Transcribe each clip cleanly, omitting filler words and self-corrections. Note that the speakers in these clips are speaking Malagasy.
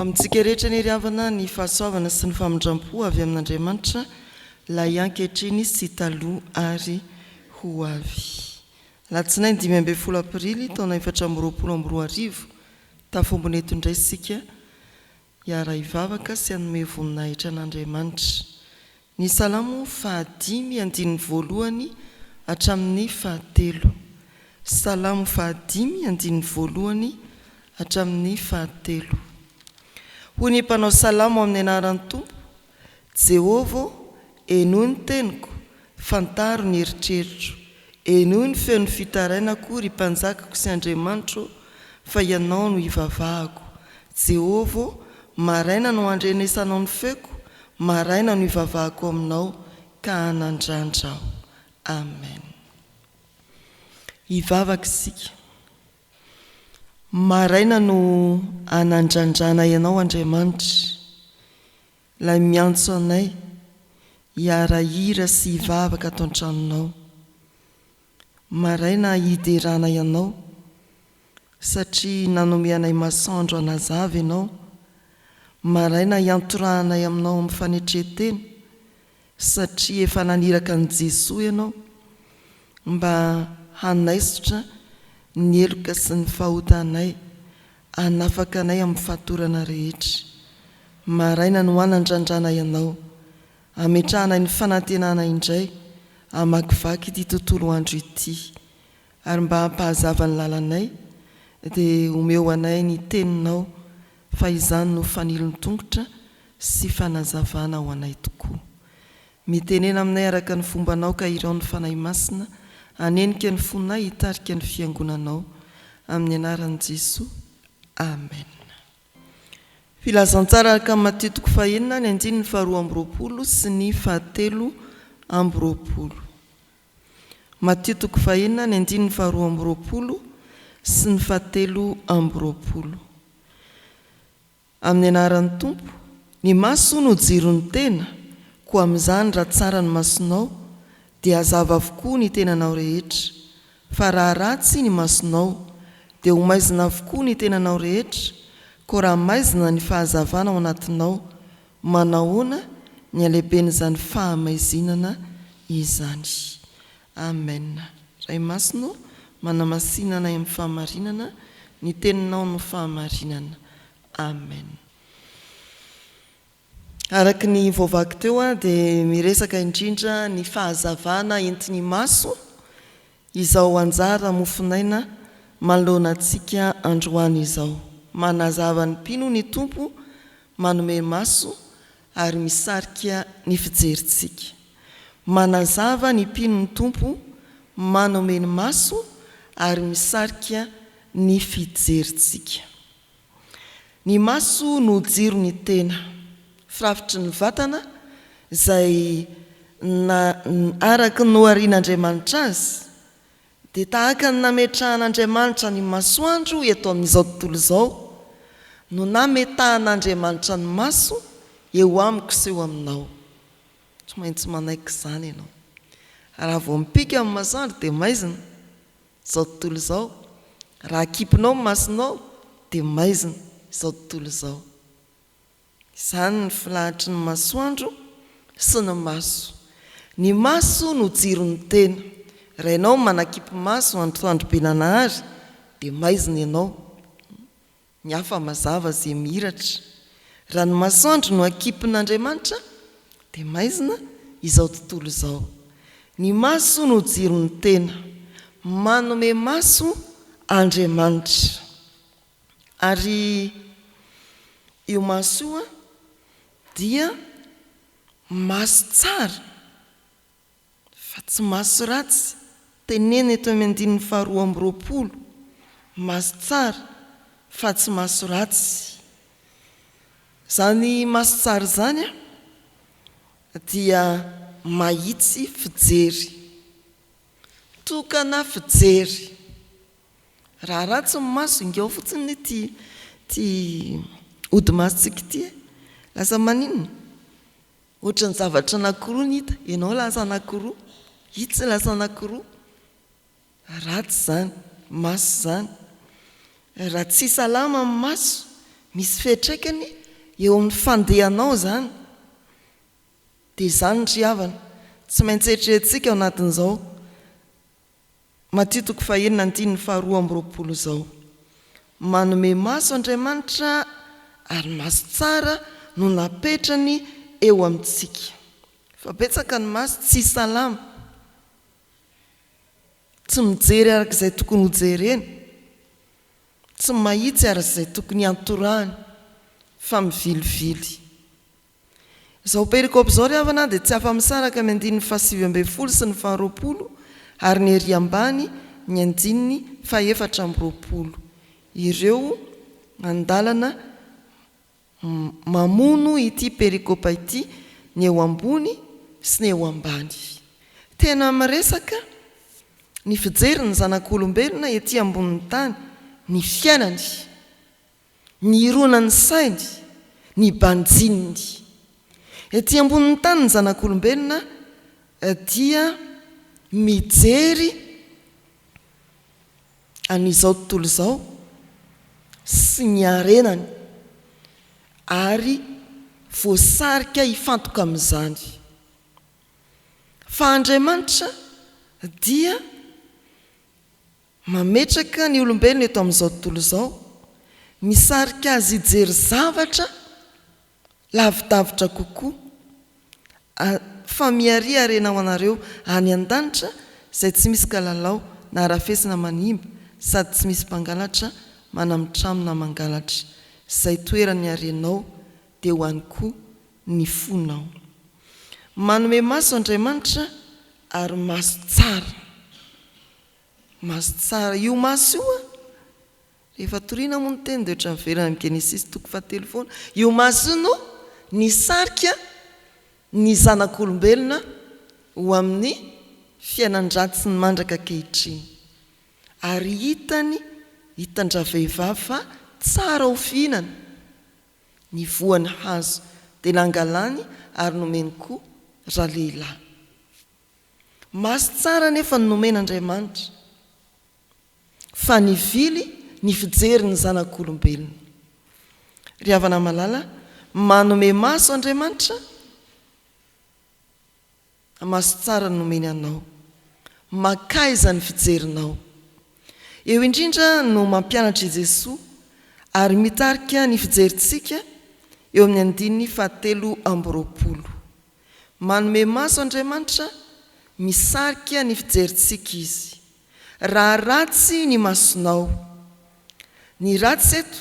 amintsika rehetra anie ry havana ny fahasoavana sy ny famindram-po avy amin'Andriamanitra ilay ankehitriny sy taloha ary ho avy. Alatsinainy 15 aprily taona 2024, tafombona eto indray isika hiara-hivavaka sy hanome voninahitra an'Andriamanitra. Ny Salamo fahadimy andininy voalohany hatramin'ny fahatelo. Salamo fahadimy andininy voalohany hatramin'ny fahatelo. Hoy ny mpanao salamo amin'ny anaran'ny Tompo, Jehovah ô, henoy ny teniko, fantaro ny eritreritro. Henoy ny feon'ny fitarainako, ry Mpanjakako sy Andriamanitro ô, fa Ianao no ivavahako. Jehovah ô, maraina no andrenesanao ny feoko, maraina no ivavahako aminao, ka hanandrandra aho. Amen. Hivavaka isika. Maraina no anandrandranay Anao Andriamanitra, Ilay miantso anay hiara-hira sy hivavaka ato an-tranonao. Maraina hideranay Anao, satria nanome anay masoandro hanazava Ianao. Maraina hiantorahanay Aminao amin'ny fanetren-tena, satria efa naniraka an'i Jesoa Ianao mba hanaisotra ny heloka sy ny fahotanay, hanafaka anay amin'ny fatorana rehetra. Maraina no hanandrandranay Anao, hametrahanay ny fanantenana indray hamakivaky ity tontolo andro ity, ary mba hampahazava ny lalanay, dia omeo anay ny Teninao, fa izany no fanilon-tongotra sy fanazavana ho anay tokoa. Mitenena aminay araka ny fombanao ka irao ny Fanahy Masina hanenika ny fonay hitarika ny Fiangonanao. Amin'ny anaran'i Jesoa. Amen. Filazantsara araka an'i Matio toko fahenina ny andininy faharoa amby roapolo sy ny fahatelo amby roapolo. Matio toko fahenina ny andininy faharoa amby roapolo sy ny fahatelo amby roapolo. Amin'ny anaran'ny Tompo, ny maso no jiron'ny tena, koa amin'izany raha tsara ny masonao, dia hazava avokoa ny tenanao rehetra, fa raha ratsy ny masonao, dia ho maizina avokoa ny tenanao rehetra, koa raha maizina ny fahazavana ao anatinao, manahoana ny halehiben'izany fahamaizinana izany. Amen. Ray Masina ô, manamasina anay amin'ny fahamarinana, ny teninao no fahamarinana. Amen. Araka ny voavaky teo dia miresaka indrindra ny fahazavana entin'ny maso izao anjara mofon'aina manoloana antsika androany izao. Manazava ny mpino ny Tompo, manome maso ary misarika ny fijerintsika. Manazava ny mpino ny Tompo, manome ny maso ary misarika ny fijerintsika. Ny maso no jiro ny tena, firafitry ny vatana izay na araka ny noharian'Andriamanitra azy dia tahaka ny nametrahan'Andriamanitra ny masoandro eto amin'izao tontolo izao no nametahan'Andriamanitra ny maso eo amiko sy eo aminao. Tsy maintsy manaiky izany ianao. Raha vao mipika ny masoandro dia maizina izao tontolo izao. Raha akipinao ny masonao dia maizina izao tontolo izao. Izany ny filahatry ny masoandro sy ny maso. Ny maso no jiron'ny tena. Raha ianao manakipy maso antoandro be nanahary dia maizina ianao. Ny hafa mazava ze mihiratra. Raha ny masoandro no akipin'Andriamanitra dia maizina izao tontolo izao. Ny maso no jiron'ny tena. Manome maso Andriamanitra. Ary io maso io dia maso tsara fa tsy maso ratsy, teneno eto amin'ny andininy faharoa amby roapolo, maso tsara fa tsy maso ratsy. Izany maso tsara izany dia mahitsy fijery, tokana fijery. Raha ratsy ny maso, ingao fotsiny ity ity hodi-masontsika ity e! Lasa maninona? Ohatran'ny zavatra anankiroa ny hita, ianao lasa anankiroa, itsy lasa anankiroa. Ratsy izany, maso izany. Raha tsy salama ny maso, Misy fiantraikany eo amin'ny fandehanao izany. Dia izany ry havana, tsy maintsy eritreretintsika ao anatin'izao Matio toko fahenina andininy faharoa 22 izao. Manome maso Andriamanitra ary maso tsara no napetrany eo amintsika. Fa betsaka ny maso tsy salama, tsy mijery araka izay tokony hojerena, tsy mahitsy araka izay tokony hiantorahany fa mivilivily. Izao perikopa izao ry havana dia tsy afa-misaraka amin'ny andininy faha-19 sy ny faha-20 ary ny ery ambany ny andininy faha-24. Ireo andalana mamono ity perikopa ity ny eo ambony sy ny eo ambany. Tena miresaka ny fijerin'ny zanak'olombelona ety ambonin'ny tany, ny fiainany. Ny hironan'ny sainy, ny banjininy. Ety ambonin'ny tany ny zanak'olombelona dia mijery an'izao tontolo izao sy ny harenany ary voasarika hifantoka amin'izany. Fa Andriamanitra dia Mametraka ny olombelona eto amin'izao tontolo izao, misarika azy hijery zavatra lavidavitra kokoa, a fa miharia harena ho anareo any an-danitra izay tsy misy kalalao na harafesina manimba sady tsy misy mpangalatra manamitramo na mangalatra. Izay toeran'ny harenao dia ho any koa ny fonao. Manome maso Andriamanitra ary maso tsara. Maso tsara. Io maso io an, rehefa toriana moa ny teny dia ohatran'ny miverina amin'ny Genesisy toko fahatelo foana. Io maso io no nisarika ny zanak'olombelona ho amin'ny fiainan-dratsiny mandraka ankehitriny. Ary hitany, hitan-dravehivavy fa tsara ho fihinana ny voan'ny hazo, dia nangalany ary nomeny koa ralehilahy. Maso tsara anefa no nomen'Andriamanitra, fa nivily ny fijery ny zanak'olombelona. Ry havana malala, manome maso Andriamanitra, maso tsara no nomeny anao. Mankaiza ny fijerinao? Eo indrindra no mampianatra i Jesoa ary mitarika ny fijerintsika eo amin'ny andininy fahatelo 22. Manome maso Andriamanitra, misarika ny fijerintsika Izy. Raha ratsy ny masonao. Ny ratsy eto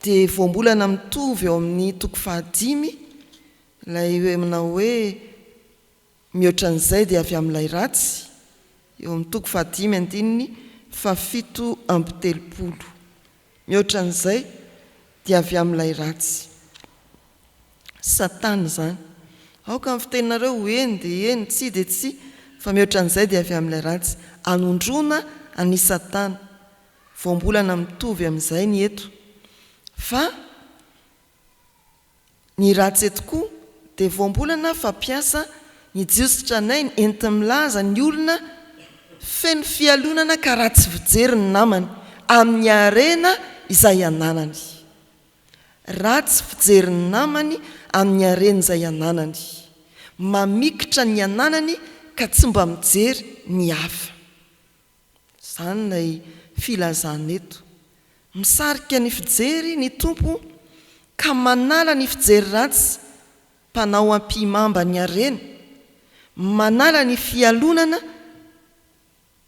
dia voambolana mitovy ao amin'ny toko fahadimy, ilay hoe manao hoe mihoatra an'izay dia avy amin'ilay ratsy, eo amin'ny toko fahadimy andininy faha-37. Mihoatra an'izay dia avy amin'ilay ratsy. Satana izany. Aoka ny fiteninareo ho eny dia eny, tsia dia tsia, fa mihoatra an'izay dia avy amin'ilay ratsy. Anondroana an'i Satana. Voambolana mitovy amin'izay ny eto. Fa ny ratsy eto koa dia voambolana fampiasa ny Jiosy tranainy enti-milaza ny olona feno fialonana ka ratsy fijery ny namany amin'ny harena izay ananany. Ratsy fijery ny namany amin'ny harena izay ananany. Mamikitra ny ananany ka tsy mba mijery ny hafa. Izany ilay filazana eto. Misarika ny fijery ny Tompo ka manala ny fijery ratsy mpanao ampihimamba ny harena, manala ny fialonana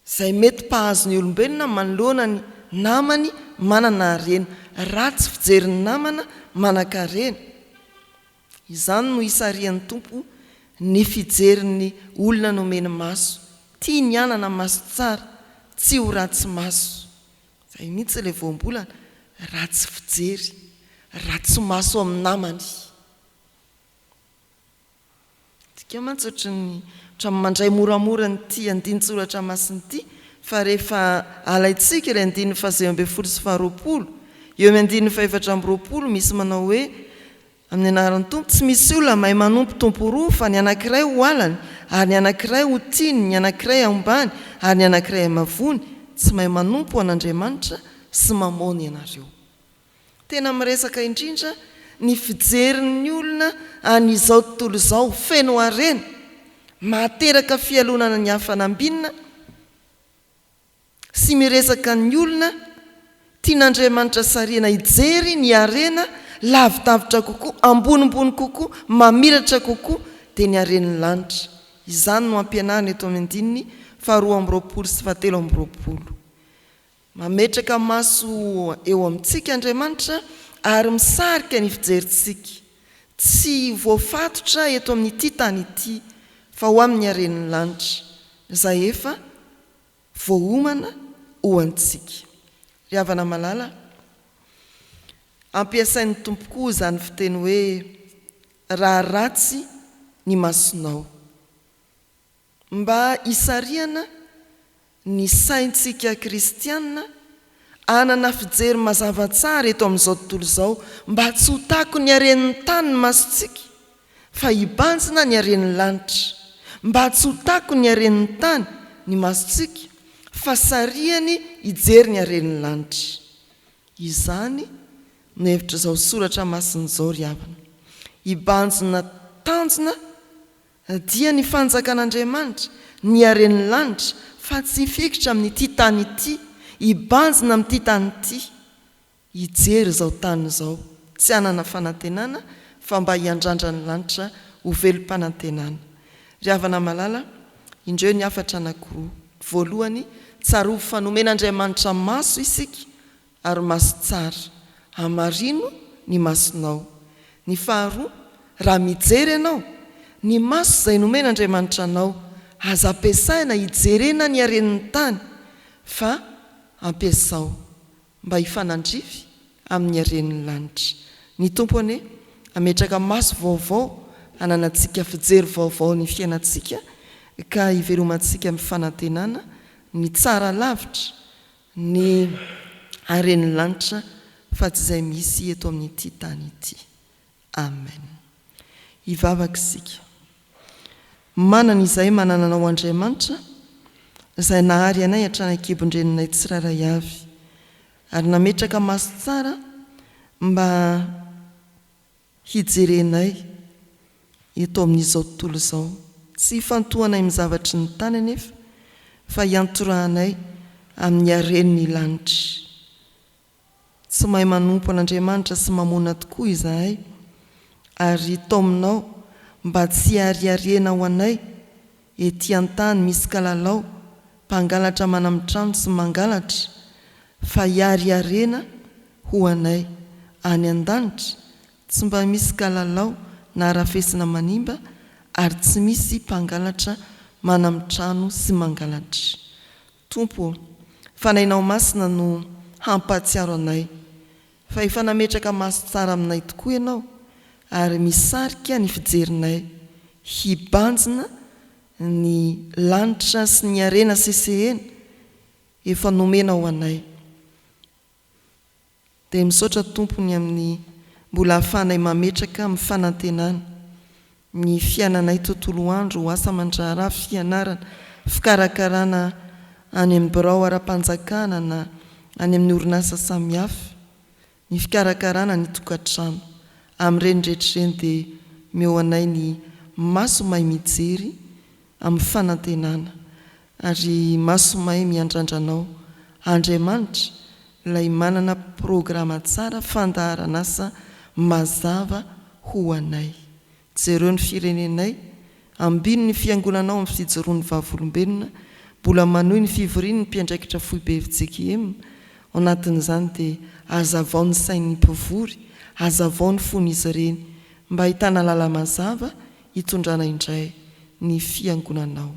izay mety mpahazo ny olombelona manoloana ny namany manana harena. Ratsy fijery ny namana manan-karena. Izany no isarihan'ny Tompo ny fijerin'ny olona nomeny maso. Tiany hanana maso tsara, tsy ho ratsy maso. Izay mihitsy ilay voambolana, ratsy fijery, ratsy maso amin'ny namany. Tsika mantsy ohatran'ny ohatran'ny mandray moramora an'ity andinin-tsoratra masina ity fa rehefa alaintsika ilay andininy faha-19 sy faha-20, eo amin'ny andininy faha-24 misy manao hoe, Amin'ny anaran'ny Tompo, tsy misy olona mahay manompo tompo roa fa ny anankiray ho halany ary ny anankiray ho tiany, ny anankiray ambany ary ny anankiray amavoany, tsy mahay manompo an'Andriamanitra sy Mamôna ianareo. Tena miresaka indrindra ny fijerin'ny olona an'izao tontolo izao feno harena, mahateraka fialonana ny hafa nambinina sy miresaka ny olona tian'Andriamanitra sarihana hijery ny harena lavidavitra kokoa, ambonimbony kokoa, mamiratra kokoa, dia ny haren'ny lanitra. Izany no ampianarina eto amin'ny andininy faharoa amby roapolo sy fahatelo amby roapolo. Mametraka maso eo amintsika Andriamanitra ary misarika ny fijerintsika, tsy voafatotra eto amin'ity tany ity fa ho amin'ny haren'ny lanitra, izay efa voaomana ho antsika. Ry havana malala, ampiasain'ny Tompo koa izany fiteny hoe raha ratsy ny masonao. Mba hisarihana ny saintsika kristiana hanana fijery mazava tsara eto amin'izao tontolo izao mba tsy ho takon'ny haren'ny tany ny masontsika fa hibanjina ny haren'ny lanitra, mba tsy ho takon'ny haren'ny tany ny masontsika fa sarihany hijery ny haren'ny lanitra. Izany no hevitr'izao soratra masina izao ry havana. Hibanjina tanjona Dia ny fanjakan'Andriamanitra, ny haren'ny lanitra, fa tsy hifikitra amin'ity tany ity, hibanjina amin'ity tany ity, hijery izao tany izao, tsy hanana fanantenana fa mba hiandrandra ny lanitra ho velom-panantenana. Ry havana malala, indreo ny hafatra anankiroa. Voalohany, tsarovy fa nomen'Andriamanitra maso isika ary maso tsara. Hamarino ny masonao. Ny faharoa, raha mijery ianao, ny maso izay nomen'Andriamanitra anao, aza ampiasaina hijerena ny haren'ny tany, fa ampiasao mba hifanandrify amin'ny haren'ny lanitra. Ny Tompo anie hametraka maso vaovao hananantsika fijery vaovao ny fiainantsika ka hivelomantsika amin'ny fanantenana ny tsara lavitra Ny haren'ny lanitra fa tsy izay misy eto amin'ity tany ity. Amen. Hivavaka isika. Manana izay manana Anao Andriamanitra, izay nahary anay hatrany an-kibon-dreninay tsirairay avy, ary nametraka maso tsara mba hijerenay eto amin'izao tontolo izao. Tsy hifantohanay amin'ny zavatry ny tany anefa, fa hiantorahanay amin'ny haren'ny lanitra. Tsy mahay manompo an'Andriamanitra sy mamona tokoa izahay, ary taominao mba tsy hiariariana ho anay ety an-tany misy kalalao, mpangalatra manam-trano sy mangalatra, fa hiariariana ho anay any an-danitra tsy mba misy kalalao na harafesina manimba ary tsy misy mpangalatra manam-trano sy mangalatra. Tompo ô, Fanahinao Masina no hampahatsiaro anay fa efa nametraka maso tsara aminay tokoa Ianao ary misarika ny fijerinay hibanjina ny lanitra sy ny harena sesehena efa nomenao anay. Dia misaotra Tompo ny amin'ny mbola ahafahanay mametraka amin'ny fanantenana ny fiainanay tontolo andro ho asa aman-draharaha, fianarana, fikarakarana any amin'ny birao ara-panjakana na any amin'ny orinasa samihafa, ny fikarakarana ny tokantrano. Amin'ireny rehetra ireny dia meo anay ny maso mahay mijery amin'ny fanantenana ary maso mahay miandrandra Anao Andriamanitra ilay manana programa tsara fandaharan'asa mazava ho anay. Jereo ny firenenay, ambino ny fiangonanao amin'ny fijoroan'ny vavolombelona, mbola manohy ny fivoriany ny mpiandraikitra foibe fjkm, ao anatin'izany dia hazavao ny sain'ny mpivory, hazavao ny fon'izy ireny mba hahitana lala-mazava hitondrana indray ny Fiangonanao.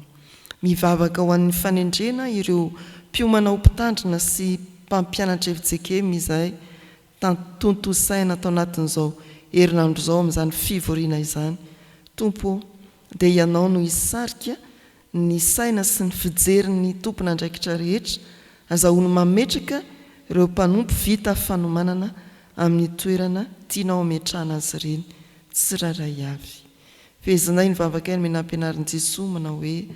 Mivavaka ho an'ny fanendrena ireo mpiomana ho mpitandrina sy mpampianatra fjkm izahay tontosaina tao anatin'izao herinandro izao amin'izany fivoriana izany. Tompo ô, dia Ianao no hisarika ny saina sy ny fijerin'ny tompon'andraikitra rehetra azahoany mametraka ireo mpanompo vita fanomanana amin'ny toerana tianao hametrahana azy ireny tsirairay avy. Fehezinay ny vavakay nomena nampianarin'i Jesoa manao hoe,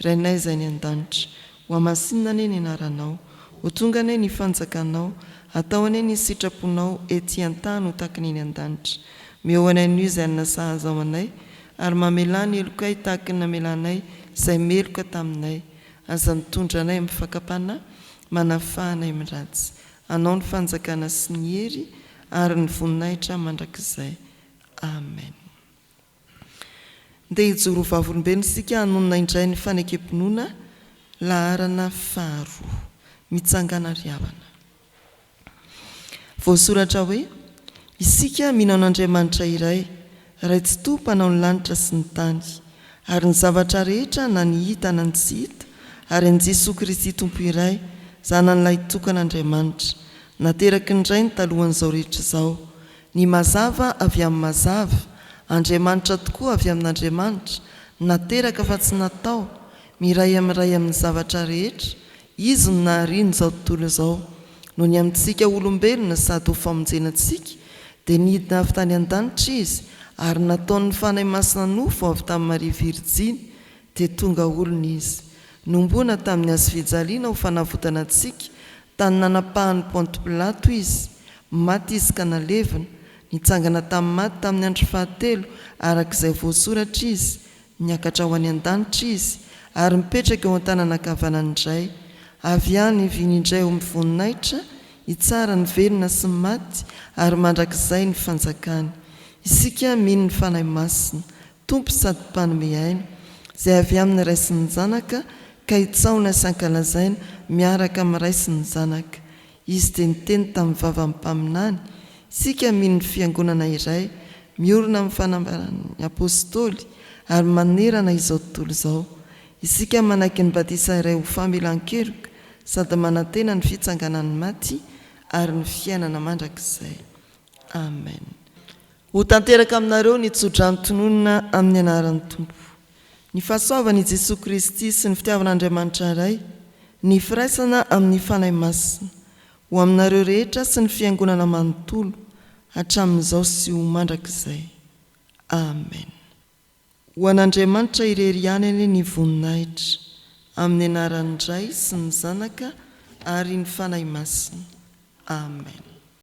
Rainay izay any an-danitra, ho hamasinina anie ny anaranao, Ho tonga anie ny fanjakanao, hatao anie ny sitraponao ety an-tany ho tahaka ny eny an-danitra. Meo anay anio izay hanina sahaza ho anay, ary mamelà ny helokay tahaka ny namelanay izay meloka taminay. Aza mitondra anay amin'ny fakam-panahy, manafaha anay amin'ny ratsy. Anao ny fanjakana sy ny hery ary ny voninahitra mandrakizay. Amen. Ndeha hijoro ho vavolombelona isika hanonona indray ny fanekem-pinoana laharana faharoa. Mitsangàna ry havana. Voasoratra hoe, Isika mino an'Andriamanitra iray, Ray Tsitoha Mpanao ny lanitra sy ny tany, ary ny zavatra rehetra na ny hita na ny tsy hita, ary an'i Jesoa Kristy Tompo iray, Zanany Lahitokan'Andriamanitra, nateraky ny Rainy talohan'izao rehetra izao, Ny mazava avy amin'ny mazava, Andriamanitra tokoa avy amin'Andriamanitra, nateraka fa tsy natao, miray amin'ny Ray amin'ny zavatra rehetra, Izy no nahariany izao tontolo izao. Noho ny amintsika olombelona sady ho famonjena antsika, dia nidina avy tany an-danitra Izy, ary nataon'ny Fanahy Masina nofo avy tamin'i Maria Virjiny, dia tonga olona Izy. Nohomboana tamin'ny hazofijaliana ho fanavotana antsika, tany nanapahan'i Ponto Pilato Izy. Maty Izy ka nalevina. Nitsangana tamin'ny maty tamin'ny andro fahatelo, araka izay voasoratra Izy. Niakatra ho any an-danitra Izy, ary mipetraka eo an-tanana ankavanan'ny Ray. Avy any hiviany indray ho amin'ny voninahitra, hitsara ny velona sy ny maty, ary mandrakizay ny fanjakany. Isika mino ny Fanahy Masina, Tompo sady Mpanome aina, izay avy amin'ny Ray sy ny Zanaka, ka hitsaona sy hankalazaina miaraka amin'ny Ray sy ny Zanaka. Izy dia niteny tamin'ny vavan'ny mpaminany, Isika mino ny Fiangonana iray, miorina amin'ny fanambaran'ny Apostoly, ary manerana izao tontolo izao. Isika manaiky ny batisa iray ho famelan-keloka, sady manantena ny fitsanganan'ny maty ary ny fiainana mandrakizay. Amen. Ho tanteraka aminareo ny tsodrano tononina amin'ny anaran'ny Tompo. Ny fahasoavan' i Jesoa Kristy sy ny fitiavan' Andriamanitra Ray, ny firaisana amin' ny Fanahy Masina, ho aminareo rehetra sy ny Fiangonana manontolo, hatramin' izao sy ho mandrakizay. Amen. Ho an' Andriamanitra irery ihany anie ny voninahitra, amin' ny anaran' ny Ray sy ny Zanaka ary ny Fanahy Masina. Amen.